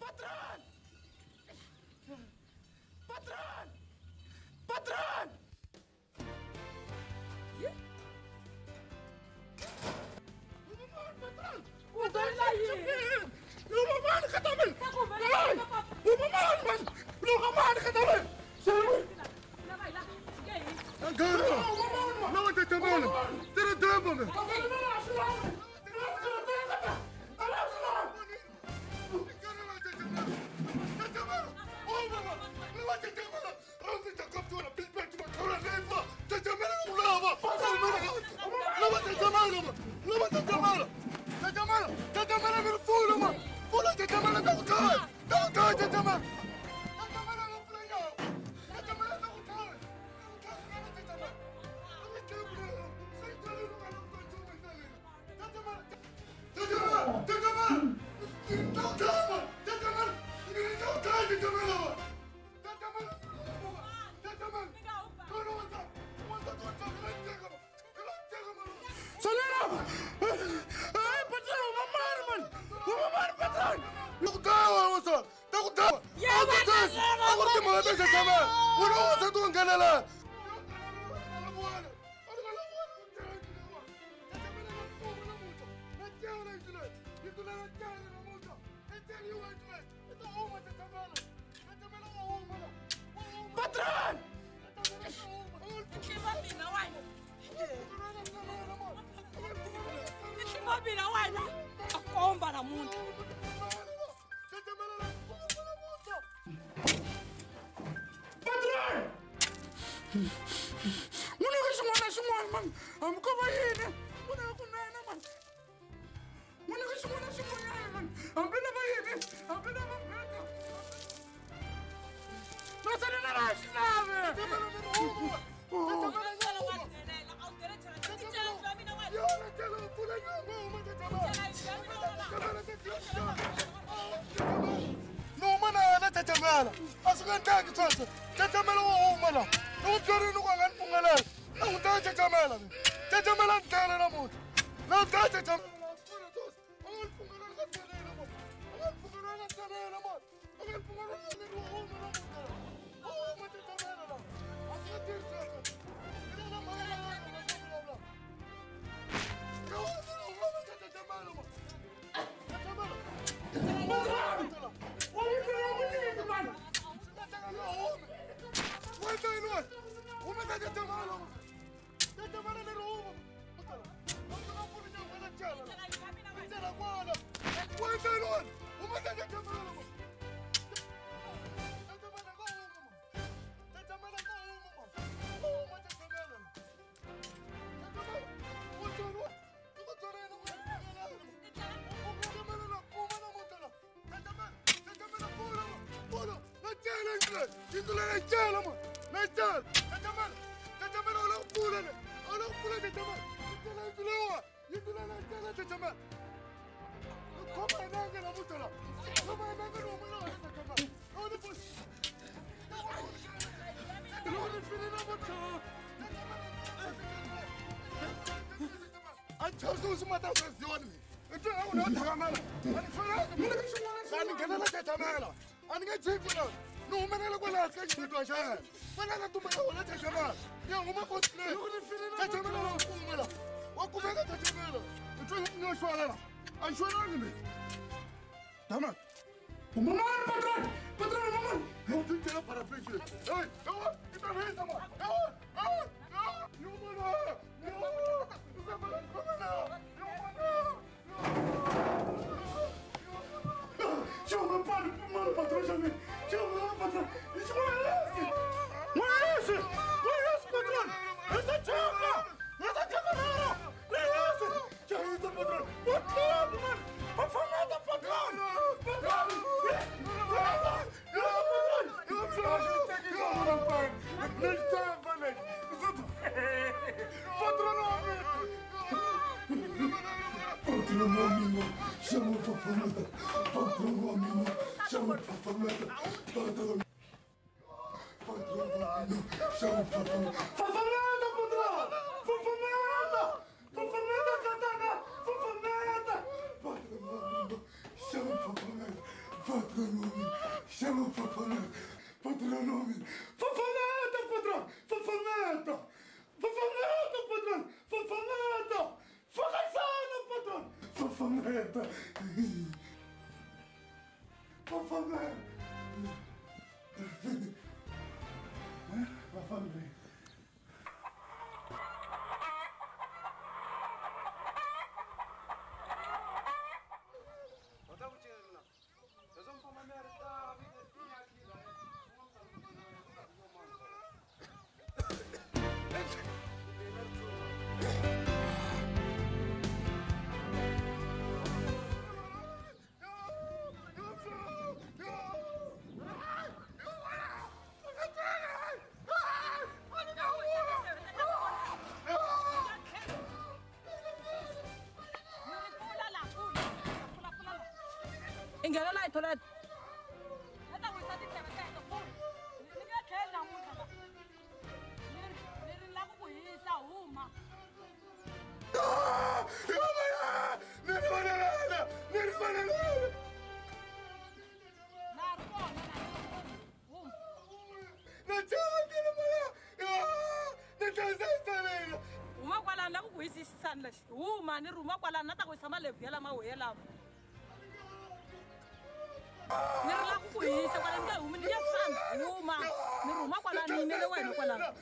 Patron! Patron! Patron! Yeah. Patron! Patrão. Xava fafameta, patron wa mina. Fafameta, patron! Fafameta! Fafameta, patron! Fafameta! Fakasana, patron! Fafameta! Fafameta! Fafameta! Ingena la toilet. Huma ni ruma kwalano na ta ku yisa malebvu ya lama huye lama. Ni ri la ku ku hisa kwalano ni nge humi ni nge fambi huma ni ruma kwalano ni yimele wena kwalano.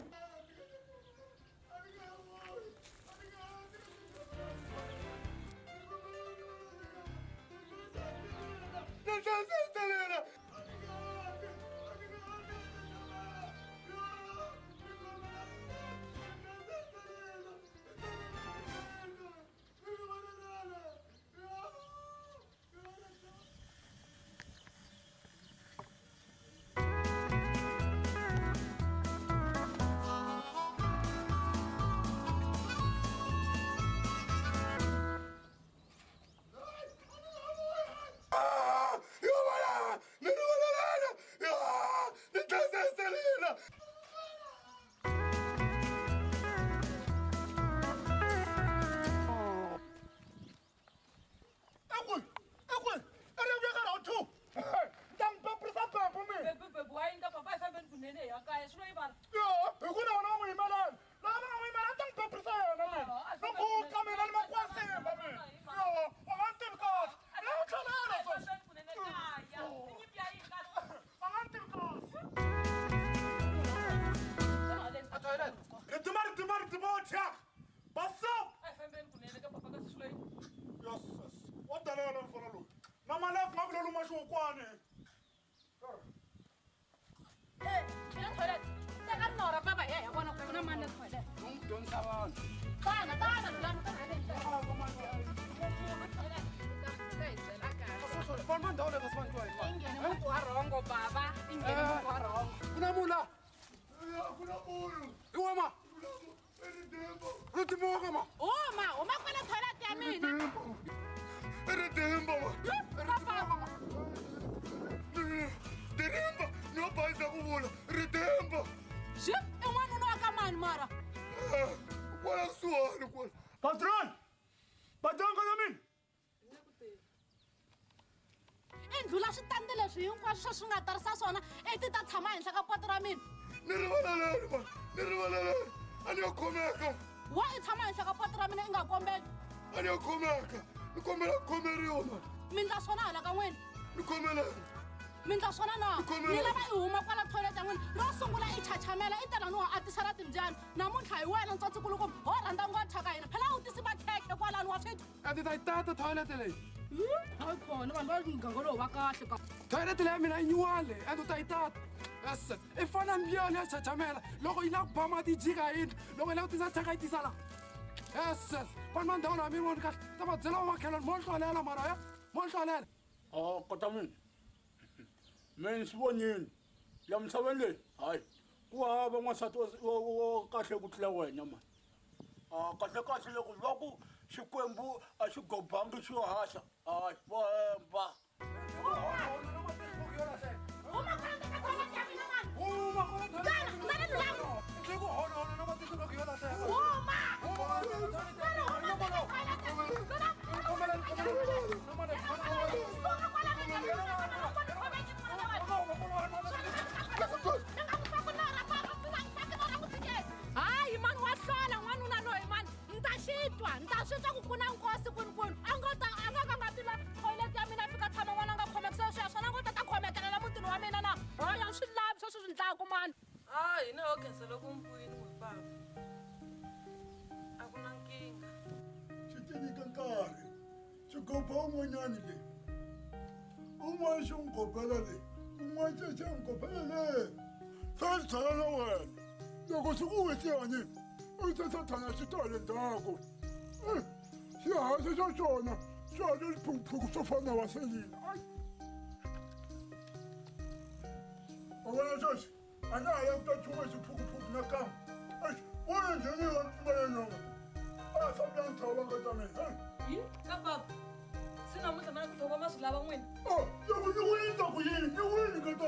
Patron! Patron ka mina! I ndlula switandi leswi hinkwaswo swi nga tarisa swona i ti ta tshama henhla ka poto ra mina. Ni rivaleleni ma, ni rivaleleni. A ni yo khomeka. Wa i tshama henhla ka poto ra mina i nga kombeli. A ni yo khomeka. Ni kombela ku khomeriwa ma. Mi ndla swona hala ka n'wina. Ni khomeleni. Mi ndla swona na? Ni lava i huma kwala toilet ya n'wina. Ro sungula i chachamela i tela no a tisa ra timbyana. Namuntlha hi wena ntsotsikulukumba ho rhandza ngo thyaka hina. Phela u tisi makhekhe kwalano wa swi A ti ta yi tata toilet leyi. Hayi kona vanhu va muganga lowu va kahle ka. Toilet leyi ya mina yi nyuwale and u ta yi tata. Yes, i fana mbyana ya chachamela loko yi lava ku ba mati yi jika yindlu loko yi lava ku tisa thyaka yi tisa la. Yes, vanhu va ndhawu laha mi voni kahle ta va byela vamakhelwani mo hlwalela mara ya mo hlwalela. Oh, kota mina. Mina swi vonile la misaveni leyi hayi ku hava n'wansati wo kahle ku tlula wena mani. Kahle kahle loko va ku Xikwembu a xi gobangi xi haxa hayi vo hemba. Huma! Gopa un'wanyani le un'wana xi n'wi gopela le un'wana xi xi n'wi gopela le swa swi tshana na wena loko swi ku wisiyani u se sathana xi ta le ndzhaku xihansi xa xona xi ha le swiphukuphuku swo fana na vaselina wa vona sweswi a nga ha lavi ku ta chuha xiphukuphuku nakambe vona njhani wa pfumela nyonga a fambela nthova nga ta mina yi ka baba se namuntlha mana ku thova ma swi lava n'wina loko ni wini ta ku yini ni wini ka ta